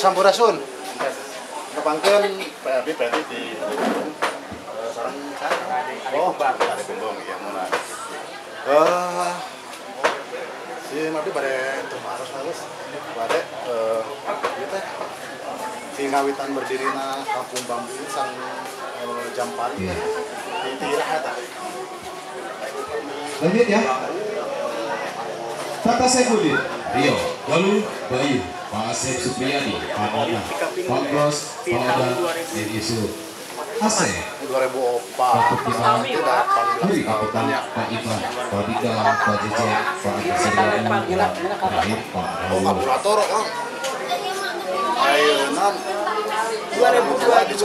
Sampurasun. Tepangkeun Pak Abi di sareng oh, Ade Kumbong ya mun. Si abdi bade tumaros halus. Bade ieu teh si ngawitan berdirina Kampung Bambu ini sang Jampari teh di iraha tah. Lanjut ya. Tata Saifuddin, Rio, Galuh, Bayu, Pak Asep Supriyadi, Pak Nana, Pak Bros, Pak Oda, dan Yusuf. Asep, 2004, Pak Tukiman, Huri Kapitan, Pak Ivan, Pak Dika, Pak Jeje, Pak Agus Suryani, terakhir Pak Raul. Kabulator, ayeuna 2022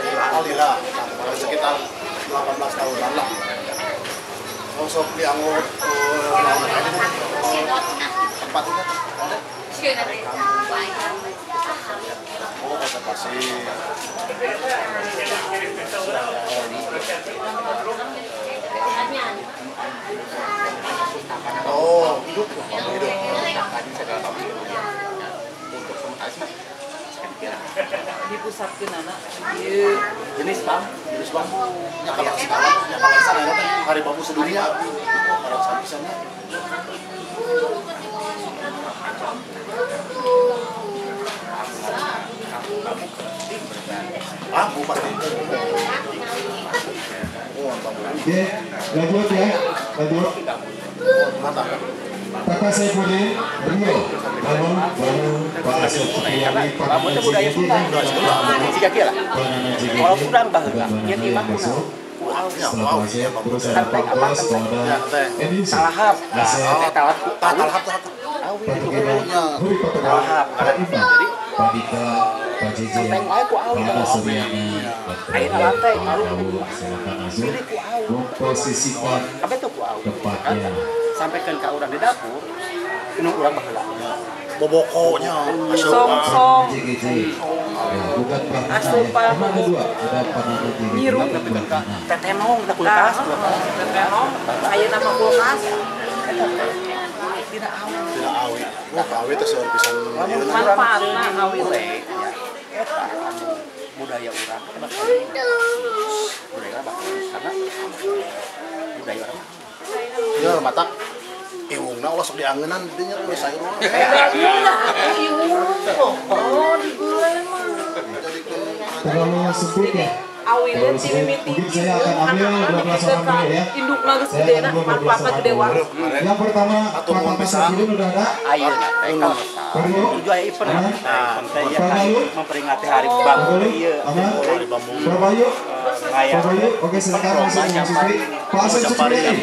alhamdulillah, sekitar 18 tahunan lah. Sosok dianggut tempat itu oh konservasi oh hidup hidup di pusat anak jenis bambu nya kalau sana teh hari bambu sedunia oh kalau pisannya bambu pasti oh bambu. Oke, lanjut ya, lanjut. Mantap. Tata Saifuddin, Rio, Galuh, Bayu, Pak Asep Supriyadi, Pak Nana JGD, Pak Nana JGD, bukan Nana yang masuk. Setelah Pak Asep, terus ada Pak Bos, Pak Oda, Edi Yusuf, Asep, Pak Tukiman, Huri Patogar, Pak Ivan, Pak Dika, Pak Jeje, Pak Ada Suryani, dan terakhir Pak Raul. Silakan masuk, memposisikan tempatnya. Sampaikan ke orang di dapur, ini orang baheula. Bobokonya, song-song. JGJ. Ya, bukan Pak Nana ya. Emang ada dua, ada Pak Nana JGJ dan Pak Nana. Tetenong, kita kulkas. Tetenong, aya nama kulkas. Tidak awi. Tidak awi. Wah, awi teh seueur pisan. Manfaatna awi teh. Eta anu budaya urang budaya urang karena budaya urang. Ya matak iwungna ulah sok diangenan dinya we sayur. Iwung. Oh, digulai mah. Terlalu sempit ya. Mungkin saya akan ambil 12 orang dulu ya. Indukna geus gedena, manfaatna gede wae. Yang pertama, Pak Tata Saifuddin udah ada. Ayeuna teh kalau tujuh aya event. Nah, memperingati hari bambu ieu. Hari bambu. Pak Bayu. Pak Bayu, oke silakan masuk memasuki. Pak Asep Supriyadi.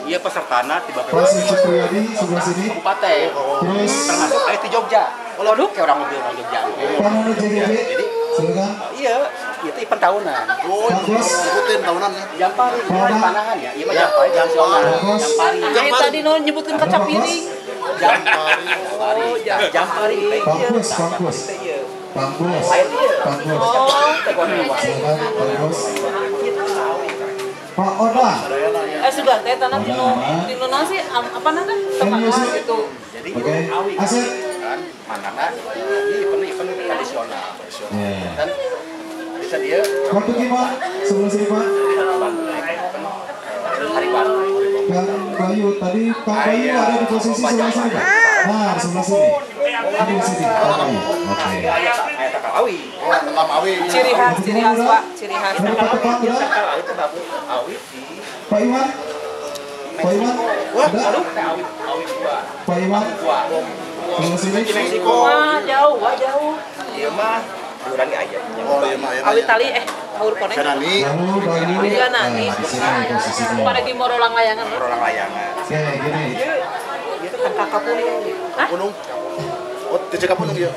Iya pesertana tiba Pak Asep Supriyadi sebelah sini. Kabupaten. Terus termasuk aya di Jogja. Waduh, kayak orang mobil orang Jogja. Pak Nana JGD. Silakan. Iya, itu event tahunan. Oh, ikutin tahunan ya. Jampari, panahan ya. Iya mah Jampari, Jampari. Nah, tadi nu nyebutkeun kaca piring. Jampari. Oh, Jampari. Bagus, bagus. Bagus. Bagus. Silakan, bagus. Pak Oda. Sudah teh tanah tinu nasi apa nana? Tempat gitu. Jadi oke. Asep. Kan manana ini event tradisional. Dan bisa dia. Pak Tukiman, sebelah sini Pak. Hari Bambu. Kang Bayu, tadi Kang Bayu ada di posisi sebelah sini Pak. Nah, sebelah sini. Ini di sini, Kang Bayu. Oke. Ciri khas Pak, ciri khas. Pak Iwan, Pak Iwan, ada? Pak Iwan, sebelah sini. Wah, jauh, wah jauh. Iya mah, urang aja. Oh iya mah, awi tali haur koneng. Nani. Iya nani. Di sini posisinya. Pada di morolang layangan. Morolang layangan. Oke, gini. Itu kan kakak punung. Punung. Oh, di Cikapundung ya.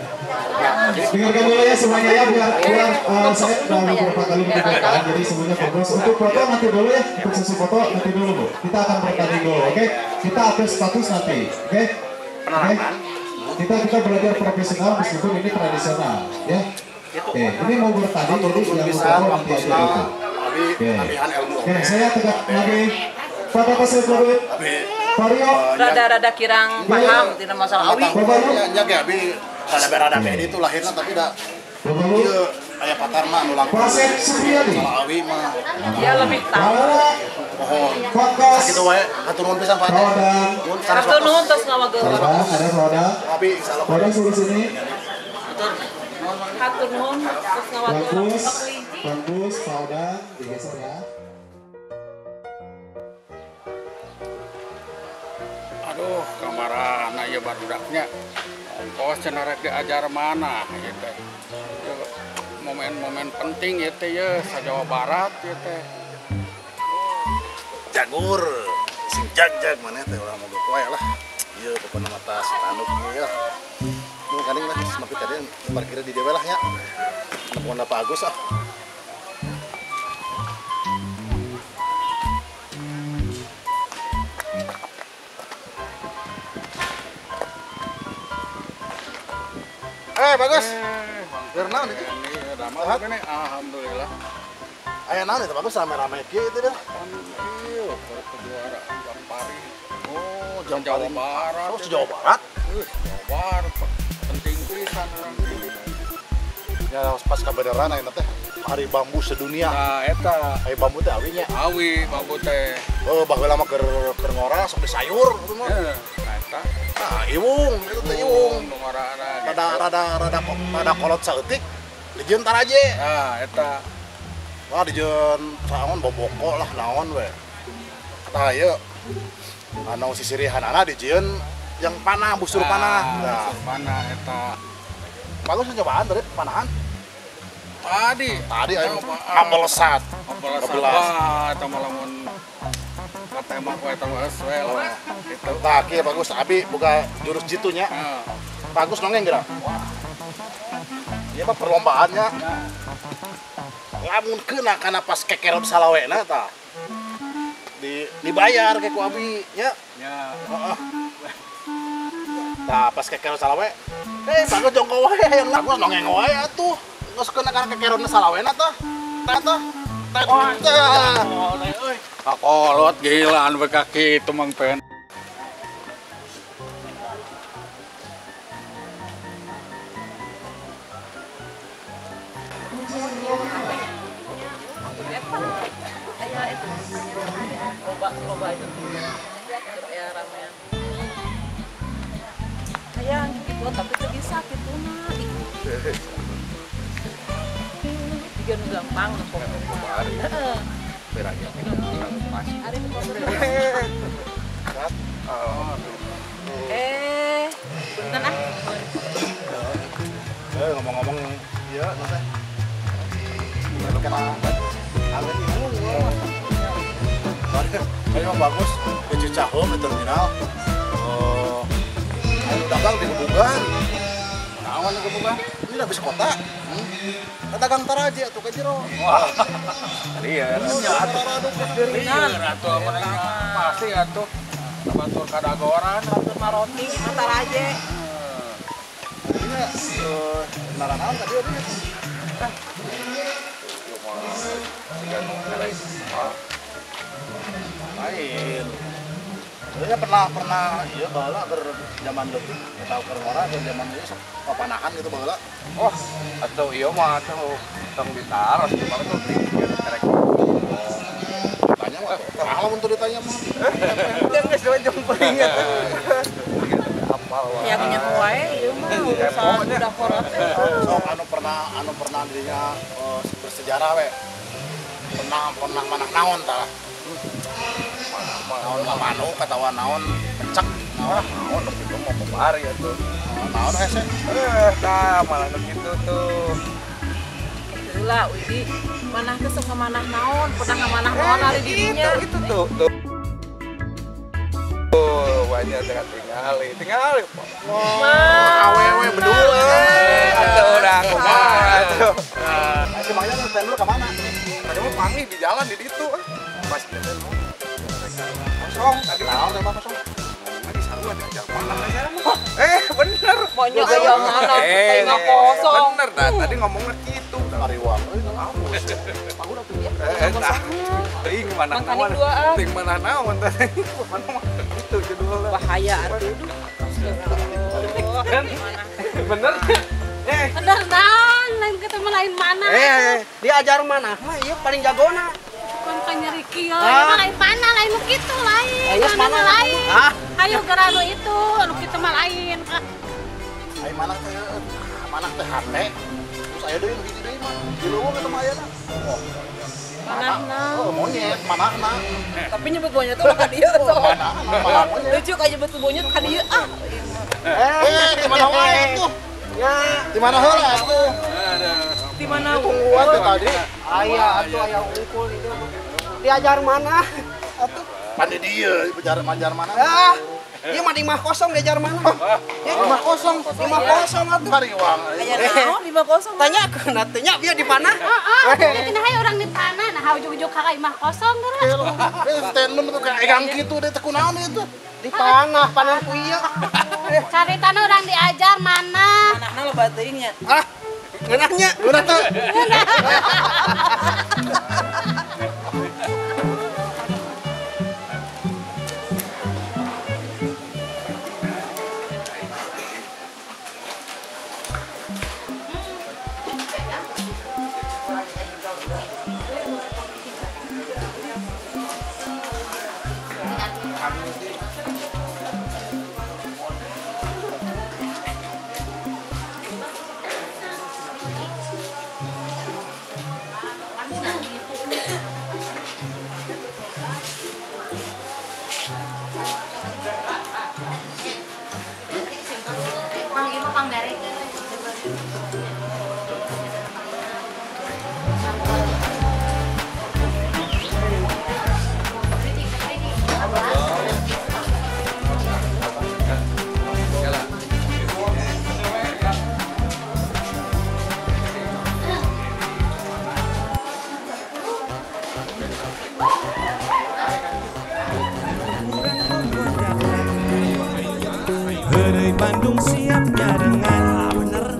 Dengarkan dulu ya semuanya ya, biar saya sudah beberapa kali mendengarkan, jadi semuanya fokus. Untuk foto nanti dulu ya, untuk sesi foto nanti dulu Bu. Kita akan bertanding dulu, oke? Kita update status nanti, oke? Oke. Kita belajar profesional meskipun ini tradisional, ya. Oke, ini mau bertanding jadi yang foto nanti aja dulu. Oke. Oke, saya tegak lagi. Pak Bapak saya Pak Rio. Rada-rada kirang paham tidak masalah awi. Bapak Rio. Rada-rada bedi itu lahirna tapi da ieu aya patarna anu langkung. Salah awi mah. Dia lebih tahu. Mohon. Sakitu wae hatur nuhun pisan Pak. Nuhun sanes Hatur nuhun tos ngawagel. Ada Roda. Abi insyaallah. Roda suruh sini. Hatur nuhun tos ngawagel. Bagus, Pak digeser ya. Aduh, kamarana ieu barudaknya. Ongkos cenah rek diajar mana ieu teh. Momen-momen penting ieu teh ye sa-Jawa Barat ieu teh. Jagur, sing jag-jag maneh teh urang moga wae lah. Ieu pokona mah tas tanduk ieu. Nu kaning lah nepi ka dieu parkirna di dieu we lah nya. Pokona Pak Agus ah. Bagus. Keur naon itu? Damang gini, alhamdulillah. Aya naon itu bagus rame-rame kieu itu dah. Ieu kejuaraan Jampari. Oh, Jawa Barat. Oh, Jawa Barat. Jawa Barat penting pisan urang ieu. Ya pas kabeneran ayeuna teh Hari Bambu sedunia. Nah, eta. Hari bambu teh awi nya. Awi bambu teh. Oh, baheula mah keur ngora sok disayur gitu mah. Heeh, eta. Nah, iwung, itu teh iwung. Rada kolot saeutik dijieun taraje. Nah, eta. Wah, dijieun saon boboko lah naon we. Tah ieu anu sisirihanana dijieun yang panah, busur panah. Nah, busur panah eta. Bagus cobaan tadi panahan. Tadi ayo kabelesat. Wah, eta mah lamun katembak we eta mah geus we lah. Gitu. Tah kieu bagus abi buka jurus jitunya. Bagus nongeng geura. Ieu mah perlombaannya. Lamun keuna kana pas kekerot salawena tah. Dibayar ke ku abi nya. Nya. Heeh. Tah pas kekerot salawe, bagus jongko wae hayang bagus nongeng wae atuh. Geus keuna kana kekerotna salawena tah. Tah tah. Tah. Kakolot gila anu kaki itu Mang Pen. Loba itu. Ya ramean. Hayang gitu tapi teu bisa kitu mah. Tiga nu gampang pokoknya. Heeh. Punten ah. Ngomong-ngomong ieu teh. Kena awet ibu. Ayo bagus di Cicaheum di terminal. Ayo dagang di Gebugan. Naon di Gebugan? Ini udah habis kota. Dagang taraje atuh ka jero. Wah. Lieur. Lieur atuh pasti atuh. Batur kadagoran, batur maroti, taraje. Ini naranaon tadi euy. Lain. Soalnya pernah iya baheula keur zaman leutik atau keur ngora keur zaman ieu sok papanahan gitu baheula. Oh, atau ieu mah atuh tong ditaros di mana tuh kerek. Tanya mah, kalau untuk ditanya mah. Kan geus jeung peringat. Apal wae. Ya nya wae ieu mah urusan udah kolot teh. Sok anu pernah dirinya bersejarah we. Pernah manah naon tah. Naon manuk atawa naon pencak naon naon nu kitu mah babari atuh. Naon hese? Tah malah nu kitu tuh. Heula Widi, manah teh sok ngamanah naon, pernah ngamanah naon ari di dinya. Itu tuh. Tuh, wajah teh tingali. Wah, awewe bedul. Atuh urang kumaha atuh. Si Mang Yang teh ka mana? Tadi mah panggih di jalan di ditu. Pas kita kosong tadi naon teh kosong. Tadi sarua diajar panah mah. Bener. Monyok aya mana tengah kosong. Bener dah tadi ngomongnya kitu. Ariwang euy alus. Pagur atuh. Teuing mana naon. Teuing mana naon tadi. Mana itu judulna. Bahaya atuh. Mana. Bener. Bener naon, lain ketemu lain mana. Diajar mana? Mah ieu paling jagona. Kon nyeri kieu, lain mana, lain nu kitu lain. Mana lain. Ayo gara nu itu, nu kitu mah lain. Ai mana teh? Mana teh hate. Terus aya deui nu hiji deui mah. Di leuweung eta mah ayana. Oh. Manahna. Oh, monyet manahna. Tapi nyebut monyet tuh ka dieu tuh. Manahna monyet. Lucu kayak nyebut monyet ka dieu ah. Di mana wae tuh? Ya, di mana heula atuh? Di mana tungguan teh tadi? Aya atuh aya unggul itu. Diajar mana? Atuh pan di dieu ajar mana? Ah, ieu mah di imah kosong diajar mana? Ya, imah kosong, imah kosong atuh. Hariwang. Aya naon imah kosong? Tanyakeun atuh nya bieu di panah. Heeh, cenah hayu urang di tanah, nah ujug-ujug ka imah kosong geura. Statement tuh kayak egang kitu deh teh kunaon ieu tuh. Di panah, panah ku ieu. Cari tanah orang diajar mana? Manahna loba teuing nya. Ah, ngeunahnya, ngeunah teu. Bandung siap nyarengan, bener,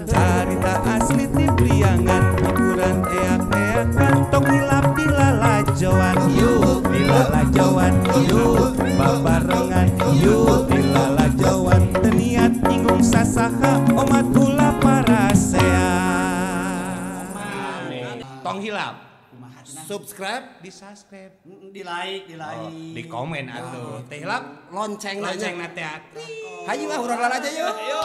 carita asli ti Priangan, hiburan eak-eakan, tong hilap dilalajoan, yuk dilalajoan, yuk babarengan, yuk dilalajoan, teniat nyinggung sasaha, omat ulah parasea. Tong hilap. Subscribe, di subscribe, di like, di like, oh, di komen atuh. Teh hilap lonceng lonceng nate. Hayu ah urang lalaja yuk. Ayo.